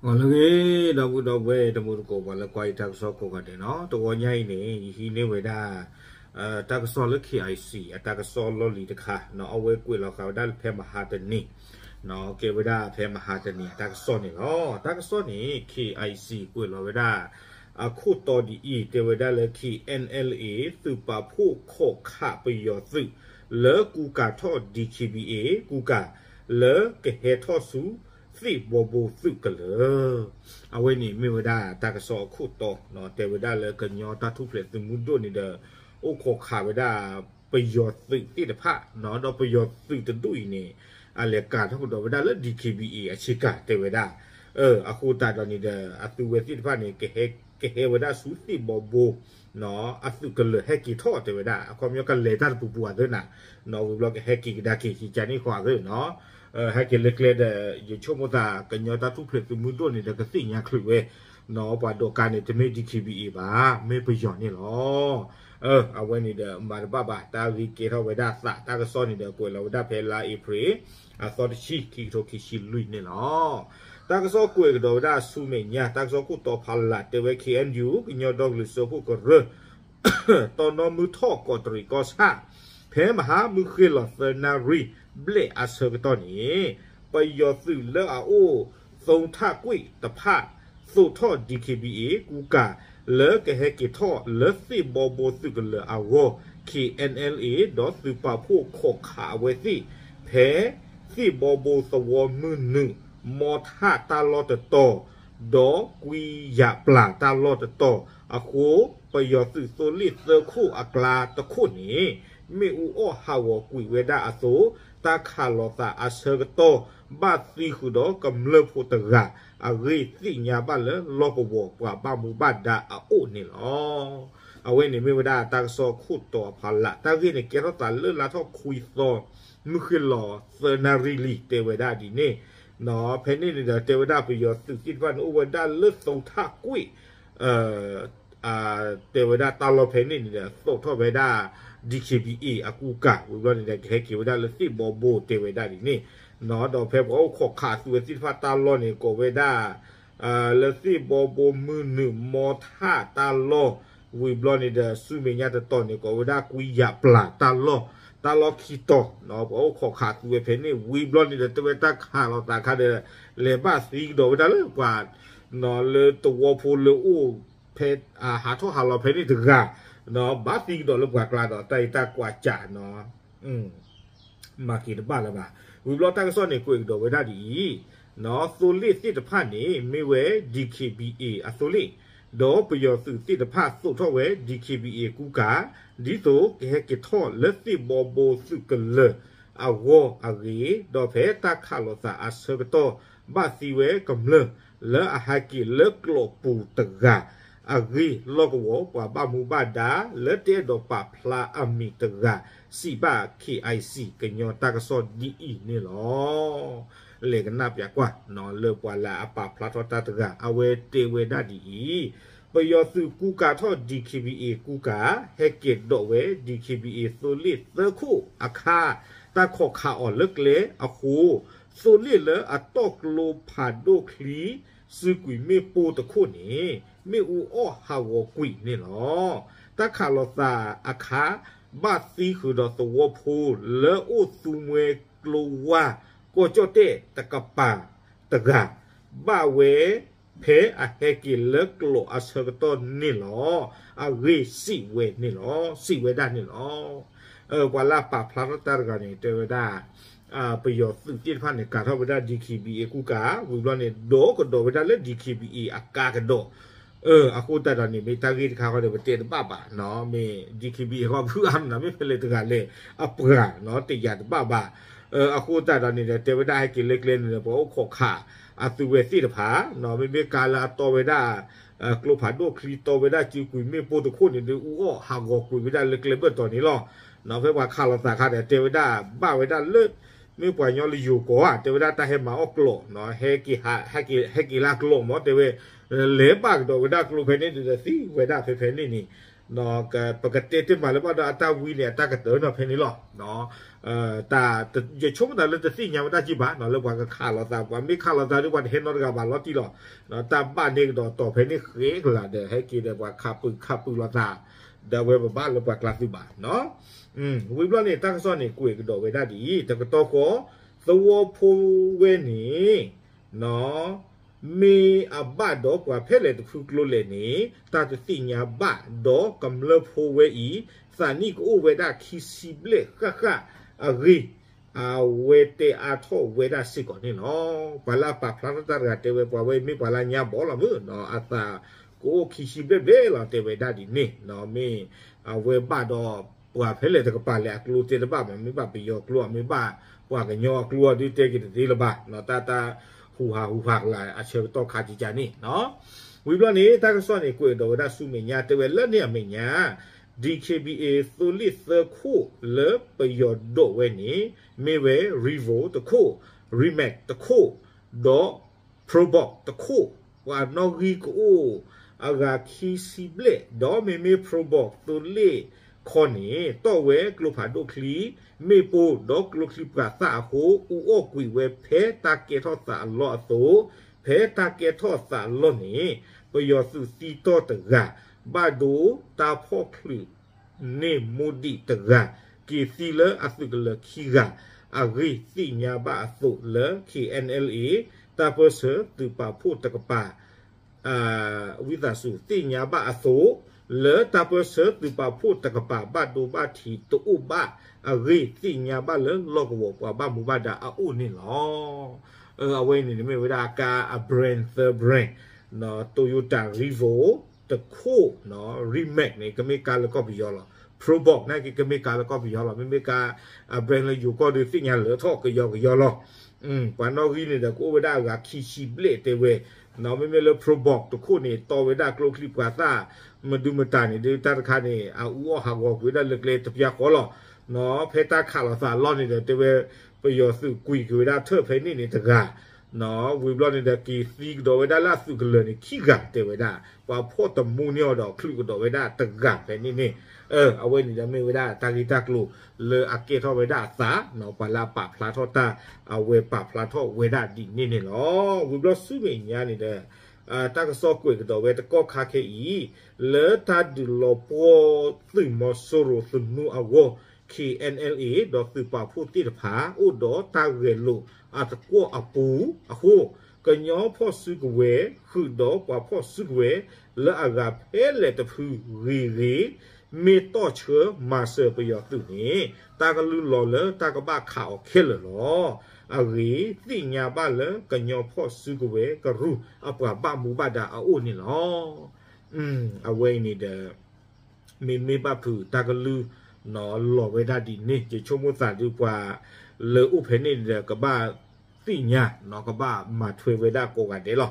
ဂီၤလၢအဂ့ၤ ဒီပုၢ်ဒီဝဲၢ်တံၤသကိး ပှၤလၢကွၢ်ယတၢ်ကစီၣ်ကိးဂၤဒဲးနီၤ, တဂီၤညါအံၤန့ၣ် ယဟံးန့ၢ်ဝဲဒၣ် တၢ်ကစီၣ်လၢ KIC အတၢ်ကစီၣ်လီၢ်လံၤတခါနီၤ, အဝဲကွဲးလီၤဃာ်ဝဲဒၣ်လၢဖဲမဟါတနံၤ ကဲဝဲဒၣ်ဖဲမဟါတနံၤအတၢ်ကစီၣ်န့ၣ်လီၤ. တၢ်ကစီၣ်န့ၣ် KIC ကွဲးလီၤဝဲဒၣ် အခိၣ်တီဒ်အံၤ တဲဝဲဒၣ်လၢ KNLA သုးပာ်ဖှိၣ်ခိးခးပယီၤသုး လၢကူကၤထီၣ် DKBA ကူကၤ လၢကဟဲထီၣ်ဆူသ့ၣ်ဘီဘိသုးကလၢၤ. အဝဲန့ၣ်မ့ၢ်ဝဲဒၣ်တၢ်ကစီၣ်အခိၣ်တီနီၤ, တဲဝဲဒၣ်လၢကညီတၢ်ထူၣ်ဖျဲးသုးမုၢ်ဒိၣ်န့ၣ်ဒီး အိၣ်ခိးခးဝဲဒၣ်ပယီၤသုးသ့ၣ်တဖၣ်နီၤ, ဒီးပယီၤသုးတဒူၣ်အံၤန့ၣ် အလဲၤကၤထီၣ်ကဒီးဝဲဒၣ်လၢ DKBA အဆ့ကၤ တဲဝဲဒၣ်. အဃိသတးဒီးန့ၣ်ဒီး အသုဝဲသ့ၣ်တဖၣ်န့ၣ် ကဟဲဝဲဒၣ်ဆူသ့ၣ်ဘီဘိ အသုးကလၢၤဟဲက့ၤထီၣ်တဲဝဲဒၣ်, အခီပညီကလဲၤတၢ်တပူၤပူၤအသၢနၤ, ဝံၤဘျီကဟဲက့ၤကဒါက့ၤ ကကန့ၣ်ဃီအသၢနီၤ, ဟဲက့ၤလၢကျဲဒီး ယဆိကမိၣ်သး ကညီတၢ်ထူၣ်ဖျဲးသုးမုၢ်ဒိၣ်န့ၣ်ဒီး ကသ့ၣ်ညါချုးဝဲနီၤ, ပှၤဒိးကါန့ၣ် တမ့ၢ် DKBA ဘၣ်, မ့ၢ်ပယီၤန့ၣ်လီၤ. အဝဲန့ၣ်ဒီးမၤတဘၣ်ဘၣ်, တၢ်ဂ့ၢ်ကဲထီၣ်ဝဲဒၣ်သး တၢ်ကစီၣ်န့ၣ်ဒီး ကွဲးလီၤဝဲဒၣ်ဖဲလါအ့ဖြ့ၣ် အသီတဆံ ခံကထိခံဆံလွံၢ်န့ၣ်လီၤ. တၢ်ကစီၣ်ကွဲးကဒီးဝဲဒၣ်ဆူမဲာ်ညါ တၢ်ကစီၣ်ခိၣ်တီဖးလး တဲဝဲ KNU ကညီဒီကလုာ်စၢဖှိၣ်ကရၢ တီနီၣ်မုၢ်ထီၣ်ကီးတရံးကီၢ်ဆၣ် ဖဲမဟါမုၢ်ဃ့ၢ်လီၤသၢနၣ်ရံၣ်ဘျဲၣ်အဆၢကတီၢ်န့ၣ် ပယီၤသုးလၢအအိၣ်သုးထၣ်ကွံာ်တဖၣ် သိးထီၣ် DKBA ကူကၤ လၢကဟဲက့ၤထီၣ်လၢသ့ၣ်ဘီဘိသုးကလၢၤအဂီၢ် KNLA ဒီးသုးပာ်ဖှိၣ်ခိးခးအဝဲသ့ၣ် ဖဲသ့ၣ်ဘီဘိသဝီမုၢ်နုာ် မီထၣ်တၢ်လီၢ်တတီၤ ဒီးကွံယးပျၢ်တၢ်လီၢ်တတီၤအဃိ ပယီၤသုးသိလ့ၣ်သၢခိၣ်အကျါတခိၣ်န့ၣ် မ့ၣ်အူအီၣ်ဟးဂီၤကွံာ်ဝဲဒၣ်အသိး တၢ်ခးလိာ်သးအဆၢကတီၢ် ဘၣ်သံဃုာ်ဒီးကမျၢၢ်ဖိတဂၤ အဂ့ၢ်သ့ၣ်ညါဘၣ်လၢလီၢ်ကဝီၤပှၤဘၣ်မူဘၣ်ဒါအအိၣ်န့ၣ်လီၤ. အဝဲန့ၣ်မ့ၢ်ဝဲဒၣ်တၢ်ကစီၣ်ခိၣ်တီအဖးလး, တၢ်ဂ့ၢ်န့ၣ်ကဲထီၣ်သးလၢလါထီၣ်ခွံသီ မုၢ်ဃ့ၢ်လီၤသၢနၣ်ရံၣ်လံ တဲဝဲဒၣ်ဒ်န့ၣ်. ဖဲန့ၣ်န့ၣ်ဒီး တဲဝဲဒၣ်ပယီၤသုးသ့ၣ်တဖၣ်န့ၣ် အိၣ်ဝဲဒၣ်လၢသုးထၣ်ကွံာ် တဲဝဲဒၣ်တၢ်လီၢ်ဖဲန့ၣ်န့ၣ်ဒီး သိးထီၣ်ဝဲဒၣ် DKBA အကူကၤ ဝံၤဘျီန့ၣ်ဒီး ကဟဲက့ၤဝဲဒၣ်လၢသ့ၣ်ဘီဘိ တဲဝဲဒၣ်ဒ်န့ၣ်. ဒီးဖဲပှၤအိၣ်ခိးခးသုးဝဲသ့ၣ်တဖၣ်တၢ်လီၢ်န့ၣ် ကိးဝဲဒၣ် လၢသ့ၣ်ဘီဘိမုၢ်နုာ်မီထၣ်တၢ်လီၢ်, ဝံၤဘျီန့ၣ်ဒီး ဆူမဲာ်ညါတတီၤန့ၣ် ကိးဝဲဒၣ်ကွံယးပျၢ်တၢ်လီၢ်, တၢ်လီၢ်ခံတီၤ, ပှၤအိၣ်ခိးခးသုးဝဲဖဲန့ၣ် ဝံၤဘျီန့ၣ်ဒီး တဲဝဲတၢ်ခးလိာ်သးခါဒီး လဲၤဘၣ်သံကဒီးဝဲဒၣ်လၢပှၤ လၢသဝီဖိလၢအိၣ်ဖဲ ဟးထီၣ်ဟးလီၤဖဲန့ၣ်တဂၤ, ဘၣ်သံကဒီးလၢပှၤကျါဒီး တၢ်အံၤတၢ်ကွၢ်စးနီၤ မၤက့ၤတဘၣ်လၢၤဘၣ်. ဝံၤဘျီတၢ်ကစီၣ်န့ၣ် ကွဲးကဒီးဝဲဒၣ်ဒ်အံၤ, သိလ့ၣ်သ့ၣ်တဖၣ်န့ၣ် မ့ၢ်ဝဲ DKBA အသိလ့ၣ်, ဒီးပယီၤသုးသ့ၣ်တဖၣ်သိးထီၣ်ဝဲ DKBA ကူကၤ ဒ်သိးကဟဲက့ၤထီၣ်လၢသ့ၣ်ဘီဘိသုးကလၢၤအဂီၢ်အဂ့ၢ်, ဒီးဖဲတၢ်ခးလိာ်သးအဆၢကတီၢ် ဘၣ်သံဝဲကမျၢၢ် လၢအဟဲက့ၤလၢကျိးပူၤတဂၤအဂ့ၢ် လီၢ်ကဝီၤပှၤဘၣ်မူဘၣ်ဒါ လၢတအဲၣ်ဒိးပာ်ဖျါအမံၤတဂၤ စံးဘၣ် KIC ကညီတၢ်ကစီၣ်ဒ်အံၤန့ၣ်လီၤ. လဲၤကနၣ်ပၠးကွၢ် လၢပှၤလၢအပာ်ဖျါထီၣ်တၢ်တဂၤ အဝဲတဲဝဲဒၣ်ဒ်အံၤ, ပယီၤသုးကူကၤထီၣ် DKBA ကူကၤ ဟဲက့ၤဒိးဝဲ DKBA သိလ့ၣ်သၢခိၣ်အခါ တၢ်ခိးခးအီၤလၢကျဲအဃိ သိလ့ၣ်လၢအတီၢ်ကျိဖးဒိၣ်ချံ စုကွံာ်မ့ၣ်ပိၢ်တခိၣ်န့ၣ် မ့ၣ်အူအီၣ်ဟးဂီၤကွံာ်န့ၣ်လီၤ. တၢ်ခးလိာ်သးအခါ ဘၣ်သံဃုာ်ဒီးသဝီဖိလၢအိၣ်သူမှဲကျိဝါ ကီၢ်ကၠီၣ်တဲၣ်တကပၤတဂၤ ဘၣ်ဝဲဖဲအဟဲက့ၤလၢကျိးအဆၢကတီၢ်န့ၣ်လီၤ. အဂ့ၢ်စံးဝဲန့ၣ်လီၤ, စံးဝဲဒၣ်န့ၣ်လီၤ. ပှၤလၢအပာ်ဖျါထီၣ်တၢ်တဂၤန့ၣ် တဲဝဲဒၣ် ပယီၤသုးသ့ၣ်တဖၣ်န့ၣ် ကၤထီၣ်ဝဲဒၣ် DKBA အကူကၤ ဝံၤဘျီန့ၣ် ဒိးကဒီးဝဲဒၣ်လၢ DKBA အကါကဒီး အဃိသတးဒီးန့ၣ် မ့ၢ်တၢ်ဂ့ၢ်တခါဃီဒီး ပတဲတဘၣ်ဘၣ်နီၤ, မ့ၢ် DKBA ဃီဖုအါမနုၤ မ့ၢ်ဖဲလဲၣ်တဂၤလဲၣ် အပှၤနီၤ တယာ်တဘၣ်ဘၣ်. အဃိသတးဒီးန့ၣ်ဒီး တဲဝဲဒၣ်ဟဲက့ၤလၢကျဲန့ၣ်ဒီး ပှၤအိၣ်ခိးခးအသုးဝဲသ့ၣ်တဖၣ် မ့မ့ၢ်ကါလၢအတီဝဲဒၣ် ကျိဖးဒိၣ်ချံ တီဝဲဒၣ်စုကွံာ်မ့ၣ်ပိၢ်တခိၣ်န့ၣ်ဒီး အူအီၣ်ဟးဂီၤကွံာ်ဝဲဒၣ်လၢကျဲဘၢၣ်တီၤန့ၣ်လီၤ. ဖဲပှၤခးလိာ်သးခါဒီး တဲဝဲဒၣ် ဘၣ်ဝဲဒၣ်လၢ မ့ၢ်ပှၤညီလၢယိၤကီၢ်ဧါ တဲဝဲဒၣ်တၢ်ဟဲမၤအီၣ်ကျိးနီၤ ဟဲက့ၤဟး ဟဲက့ၤလၢကျိးမး တဲဝဲ လဲၤဘၣ်ကဒီးဝဲဒၣ်ကျိဖဲန့ၣ်ဒီး သံဝဲဒၣ်ဖဲဖဲန့ၣ်န့ၣ် ပကတဲတ့ၢ်မးလၢဘၣ်ဒီးအတၢ်ဝံန့ၣ် အတၢ်ကတၢၢ်နီၤဖဲန့ၣ်လီၤ. တၢ် ယဆိကမိၣ်သးလၢတသ့ၣ်ညါဝဲဒၣ်က့ဘၣ် လၢပှၤကခးလိာ်သး ပှၤမ့ၢ်ခးလိာ်သးဒီး ပှၤတဟဲနီတဂၤဘၣ်လီၤတံၢ်လီၤ. တၢ်ဘၣ်န့ၢ်ကဒီးတီၢ်ဖဲန့ၣ်ဃဲကလာ်ဒီး ဟဲက့ၤဒီးပှၤခးပၢၢ်ခးပၢၢ်လိာ်သး ဒီးအဝဲပဘၣ်လၢပှၤကျါသုးဘၣ်. ဝံၤဘျီန့ၣ် တၢ်ကစီၣ်န့ၣ် ကွဲးကဒီးဝဲဒၣ်ဒ်အံၤ, တကတီၢ်ဃီ သဝီဖိဝဲန့ၣ် မ့ၢ်အဘၣ်ဒီးပှၤဖဲလဲၣ်တဖုကျိလဲၣ်န့ၣ် တၢ်တသ့ၣ်ညါဘၣ် ဒီးကမျၢၢ်ဖိဝဲအံၤ သးနံၣ်ကအိၣ်ဝဲဒၣ်ခံဆံဘျဲၣ်ဃၣ်ဃၣ်အဂ့ၢ် အဝဲတဲအါထီၣ်ဝဲဒၣ်စ့ၢ်ကီးန့ၣ်လီၤ. ပှၤလၢအပာ်ဖျါထီၣ်တၢ်တဂၤတဲဝဲ ပှၤဝဲမ့ၢ်ပှၤလၢညါဘီလီၤမုၢ် အသးကအိၣ်ခံဆံဘျဲၣ်ဘျဲၣ်လီၤ တဲဝဲဒၣ်ဒ်န့ၣ် မ့ၢ်အဝဲဘၣ်ဒီး ပှၤဖဲလဲၣ်တကပၤလဲၣ်အကျိတဲတဘၣ်မး မ့ၢ်ဘၣ်ပယီၤကျိ မ့ၢ်ဘၣ်ပှၤကညီအကျိ ဒုးတဲက့ၤတသ့လၢၤဘၣ် တၢ်တၢ်ဟူးဟးဟူးဖးကလာ် အဆၢကတီၢ်ခါကကန့ၣ် ဝံၤဘျီန့ၣ် တၢ်ကစီၣ်န့ၣ် ကွဲးကဒီးဝဲဒၣ်ဆူမဲာ်ညါ တဲဝဲလၢန့ၣ်အမဲာ်ညါ DKBA သိလ့ၣ်သၢခိၣ်လၢပယီၤဒိးဝဲန့ၣ် မ့ၢ်ဝဲ Revo တခိၣ်, Remax တခိၣ်, ဒီး Probox တခိၣ်, ပှၤနီၣ်ဂံၢ်ကအိၣ်အဂၤခံဆံဘျဲၣ် ဒီးမ့မ့ၢ် Probox သိလ့ၣ်ခီန့ၣ် တီၢ်ဝဲကျိဖးဒိၣ်ချံ မ့ၣ်ပိၢ် ဒီးကျိချံပှၤသၣ်အဃိ အူအီၣ်ကွံာ်ဝဲဖဲတၢ်ကဲထီၣ်သးအလီၢ်အသိး, ဖဲတၢ်ကဲထီၣ်သးအလီၢ်န့ၣ် ပယီၤသုးသံတီၢ်တဂၤ, ဘၣ်ဒိတၢ်ဖီၣ်ချုးန့ၢ်မိၢ်ဒံးတဂၤ, က့ၤသံလၢအသုးကလၢၤခံဂၤ, အဂ့ၢ်သ့ၣ်ညါဘၣ်အသိးလၢ KNLA တၢ်ပၢၢ်ဆၢသုးပာ်ဖှိၣ်တကပၤ ဝံသးစူၤ သ့ၣ်ညါဘၣ်အသိး လၢတၢ်ပၢၢ်ဆၢသုးပာ်ဖှိၣ်တကပၤ ဘၣ်ဒိဘၣ်ထံးတအိၣ်ဘၣ်အဂ့ၢ် သ့ၣ်ညါဘၣ်လၢလီၢ်ကဝီၤပှၤဘၣ်မူဘၣ်ဒါအအိၣ်န့ၣ်လီၤ. အဝဲအံၤန့ၣ်မ့ၢ်ဝဲဒၣ်အကါအ brand သၢ brand, Toyota Revo တခိၣ်, Remax န့ၣ် ကမ့ၢ်ကါလၢကီၢ်ပယီၤလီၤ. Probox န့ၣ်က့ ကမ့ၢ်ကါလၢကီၢ်ပယီၤလီၤ. မ့မ့ၢ်ကါ အ brand လၢယိၤကီၢ်ဒီးသ့ၣ်ညါလၢထီၣ်ကယီကယီလီၤ. ပှၤနီၣ်ဂံၢ်န့ၣ်ဒီး ကအိၣ်ဝဲဒၣ်အဂၤခံဆံဘျဲၣ်တဲဝဲ, မ့မ့ၢ်လၢ Probox တခိၣ်န့ၣ် တီၢ်ဝဲဒၣ်ကျိချံပှၤသၣ် မဒုမတၤန့ၣ်ဒီး တၢ်တခါန့ၣ် အအူအီၣ်ဟးဂီၤကွံာ်ဝဲဒၣ်လၢကျဲတပျၢ်ဃီလီၤ. ဖဲတၢ်ခးလိာ်သးအလီၢ်န့ၣ်ဒီး တဲဝဲ ပယီၤသုးကွံာ်က့ၤဝဲဒၣ်ထၢၣ်ဖဲန့ၣ်န့ၣ်တဂၤ, ဝံၤဘျီန့ၣ်ဒီး က့ၤသံကဒီးဝဲဒၣ်လၢအသုးကလၢၤန့ၣ်ခံဂၤတဲဝဲဒၣ်, ပှၤဖီၣ်တမူန့ၢ်အီၤဒီးချုးကဒီးဝဲဒၣ်တဂၤဖဲန့ၣ်န့ၣ်, အဝဲန့ၣ်ဒီးမ့ၢ်ဝဲဒၣ်တၢ်ဂ့ၢ်တၢ်ကျိၤလၢအကဲထီၣ်ဝဲဒၣ်အသး, ပှၤလၢအပာ်ဖျါထီၣ်တၢ် အဝဲပာ်ဖျါထီၣ်ဝဲဒၣ်ဒ်န့ၣ်န့ၣ်လီၤ. ဝံၤဘျီဆူမဲာ်ညါန့ၣ်ဒီး တၢ်ကစီၣ်ကွဲးကဒီးဝဲတကီၢ်ခါခဲအံၤ, လၢတၢ်ဒုးလီၤပှီၢ်သုးမီၤစိရိၤသနူအဂီၢ် KNLA ဒီးသုးပာ်ဖှိၣ်သ့ၣ်တဖၣ် အိၣ်ဒီးတၢ်ဂဲၤလိာ်အသကွီၢ်အပူၤအဃိ, ကညီဖီၣ်စုကဝဲၤ ဃုာ်ဒီးပှၤဖီၣ်စုကဝဲၤ လၢအဂၤဖဲလဲၣ်တဖုဂ့ၤဂ့ၤ မ့ၢ်တီၢ်ဆှၢမၤစၢၤပယီၤသုးန့ၣ် တၢ်ကလုၢ်လီၤလၢတၢ်ကဘၣ်ခးအီၤခဲလၢာ်လီၤ. အဂ့ၢ်သ့ၣ်ညါဘၣ်လၢကညီဖီၣ်စုကဝဲၤကရူၢ်အပှၤဘၣ်မူဘၣ်ဒါအအိၣ်န့ၣ်လီၤ. အဝဲအံၤန့ၣ်ဒီး မ့မ့ၢ်ဘၣ်ဖုးတၢ်ကလုၢ် လီၤဝဲဒၣ်ဒ်န့ၣ် ယဆိကမိၣ်သးဒုးပှၤလၢအိၣ်ဖဲန့ၣ်ဒီး ကဘၣ်သ့ၣ်ညါ ကဘၣ်မၤထွဲဝဲဒၣ်ကိးဂၤဒဲးလီ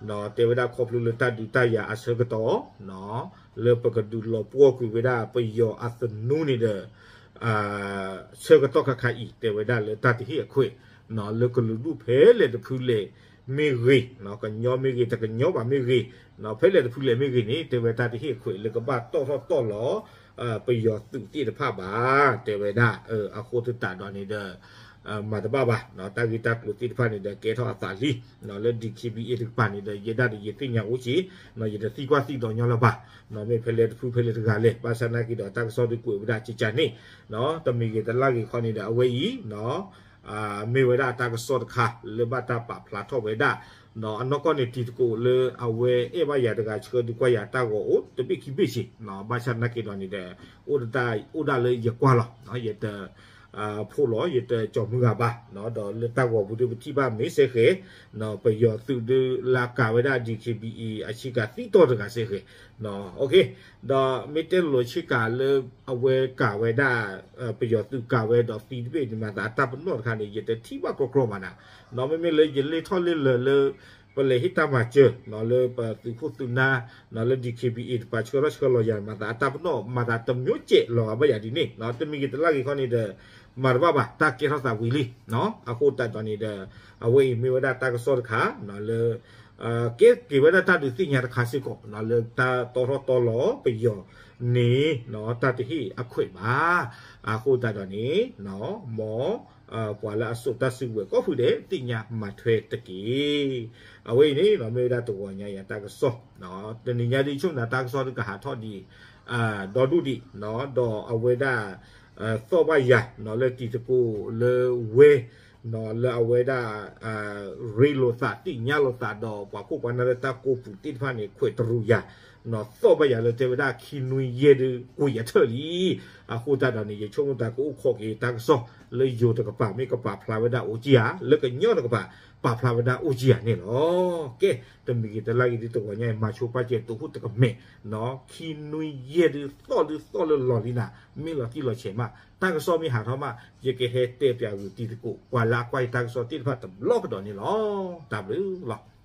ၤ. တဲဝဲဒၣ်ခီဖျိလၢတၢ်ဒုးတၢ်ယၤအဆၢကတီၢ် လၢပကဒုးလီၤပှီၢ်ကွံာ်ဝဲဒၣ်ပယီၤအသနူန့ၣ်ဒီး ဆၢကတီၢ်ခါခါအံၤ တဲဝဲဒၣ်လၢတၢ်တဟ့ၣ်အခွဲး လၢကလုာ်ဒူၣ်ဖဲလဲၣ်တဖုလဲၣ်မ့ၢ်ဂ့ၤ, ကညီမ့ၢ်ဂ့ၤ တကညီဘၣ်မ့ၢ်ဂ့ၤ, ဖဲလဲၣ်တဖုလဲၣ်မ့ၢ်ဂ့ၤန့ၣ် တဲဝဲတၢ်တဟ့ၣ်အခွဲးလၢကဘၣ်တီၢ်ထီၣ်တီၢ်လီၤ ပယီၤသုးသ့ၣ်တဖၣ်ဘၣ် တဲဝဲဒၣ်. အဃိသတးဒီးန့ၣ်ဒီး မၤတဘၣ်ဘၣ် တၢ်ဂ့ၢ်တၢ်ကျိၤသ့ၣ်တဖၣ်န့ၣ်ဒီး ကဲထီၣ်အသးလံ လၢ DKBA တကပၤန့ၣ်ဒီး ယဲဒၣ်ဒီးယသ့ၣ်ညါအိၣ်က့ၤ ယတသံကွၢ်သံဒိးညီလၢၤဘၣ် မ့ၢ်ဖဲလဲၣ်တဖုဖဲလဲၣ်တဂၤလဲၣ် ဘၣ်ဆၣ်နာ်က့ဒီးတၢ်ကစီၣ်ဒုးကွဲးဝဲဒၣ်ကကန့ၣ် တမံၤဂ့ၤတလၢ်ဂ့ၤခီန့ၣ်ဒီး အဝဲအံၤ မ့ၢ်ဝဲဒၣ်တၢ်ကစီၣ်တခါလၢဘၣ်တၢ်ပာ်ဖျါထီၣ်ဝဲဒၣ် အနီၢ်ကီၢ်န့ၣ်တံၤသကိးလၢအဝဲအဲၣ်ဘၣ်ယၤတဂၤ ဆှၢဒုးကွၢ်ယၤတၢ်ဂီၤအိၣ်တဘ့ၣ်ခံဘ့ၣ်စ့ၢ် ဘၣ်ဆၣ်နာ်က့ဒီးန့ၣ်ဒီး အိၣ်ဒၣ်လၢယကွၢ်လီၤ ယတ ဖိးလီၤ ယတကၠီၤမုၢ်ဂၤဘၣ် ဒီးလၢတၢ်ဂီၤပူၤဒုးပထံၣ်ဘၣ်မ့ၢ်စ့ၢ်ကီး ပယီၤသုးဒုးလၢကၤဝဲဒၣ် DKBA အဆ့ကၤသံတီၢ်တဂၤစ့ၢ်ကီး ဒီးမ့ၢ်တဲလိၤဆ့ကၤလၢအဝဲကၤဝဲဒၣ် ပယီၤသုးကၤဝဲဒီးသံတဘ့ၣ်န့ၣ် မၤသးအတၢ်ပနီၣ်တခါန့ၣ် ယတထံၣ်ဘၣ်ကြီကြီဘၣ်နၤ မ့မ့ၢ်လၢယလ့ၢ်ထီၣ်လ့ၢ်လၢၤလၢ ပလဲၤဟ့ၣ်တၢ်မၤစၢၤ လၢပသုးခိၣ်သုးနၢ် လၢ DKBA တပၤဆှၢထီၣ်ဆှၢလီၤယၤ မၤသးအတၢ်ပနီၣ် မၤသးတမျိုးစဲးလီၤဂာ်ဘၣ်ယၤဒ်န့ၣ် တမံၤဂ့ၤတလၢ်ဂ့ၤခီန့ၣ်ဒီး မၤတဘၣ်ဘၣ် တၢ်ကဲထီၣ်သးဝံၤလံ အဃိသတးဒီးန့ၣ်ဒီး အဝဲအံၤမ့ၢ်ဝဲဒၣ်တၢ်ကစီၣ်တခါ လၢ ကဲက့ၤဝဲဒၣ်တၢ်ဒုးသ့ၣ်ညါတခါစ့ၢ်ကီး လၢတၢ်တီထီၣ်တီလီၤပယီၤန့ၣ် တၢ်တဟ့ၣ်အခွဲးဘၣ်. အဃိသတးဒီးန့ၣ် မ်ပှၤလၢအစိာ်တၢ်စုကဝဲၤကိးဖုဒဲး သ့ၣ်ညါမၤထွဲတက့ၢ်. အဝဲအံၤန့ၣ် မ့ၢ်ဝဲဒၣ်တဂီၤညါအံၤအတၢ်ကစီၣ်, တနံၤညါဒ်ဆိကမိၣ်နၤတၢ်ကစီၣ်ဒုးကဟးထီၣ်ဒံး ဒီဒူၣ်ဒံး, ဒီးအဝဲဒၣ် သီၣ်ဘၣ်ယၤ လၢတံၤသကိးလၢဝဲ လၢအဝဲဒၣ် ရ့လိာ်သးသ့ၣ်ညါလိာ်သးဒီးပှၤခိၣ်ပှၤနၢ်လၢတၢ်ကိးပူၤသ့ၣ်တဖၣ်န့ၣ် ခွဲးတရူးယၤ, သီၣ်ဘၣ်ယၤလၢတဲဝဲဒၣ်ခံနွံယဲၢ်ဒုးကွံာ်ယၤထၢၣ်လံ. အဃိသတးဒီးန့ၣ် ယဆိကမိၣ်တၢ်ကအိၣ်ခိးက့ၤတၢ်ကစီၣ်လၢယိၤတကပၤ မ့ၢ်ကပာ်ဖျါဝဲဒၣ်အိၣ်ကံယၤ, လၢကညီတကပၤ ပာ်ဖျါဝဲဒၣ်အိၣ်ကံယၤန့ၣ်လီၤ. ကဲ တမံၤဂ့ၤတလါဂ့ၤဒုးတဂီၤညါအံၤ မၤဆိပာ်စဲး တိာ်ဟူၣ်တကမဲာ်, ခံနွံယဲၢ်ဒုးသီၣ်ဒုးသီၣ်လၢလီၢ်လံနၤ, မ့ၢ်လီၤတံၢ်လီၤဆဲးမး, တၢ်ကစီၣ်မ့ၢ်ဟးထီၣ်မး ယကဟဲတဲပၠးဂုာ်တံၤသကိး ပှၤလၢအကွၢ်ယတၢ်ကစီၣ်သ့ၣ်တဖၣ်တဘျီကဒီးန့ၣ်လီၤ. တၢ်ဘျုးလီၤ.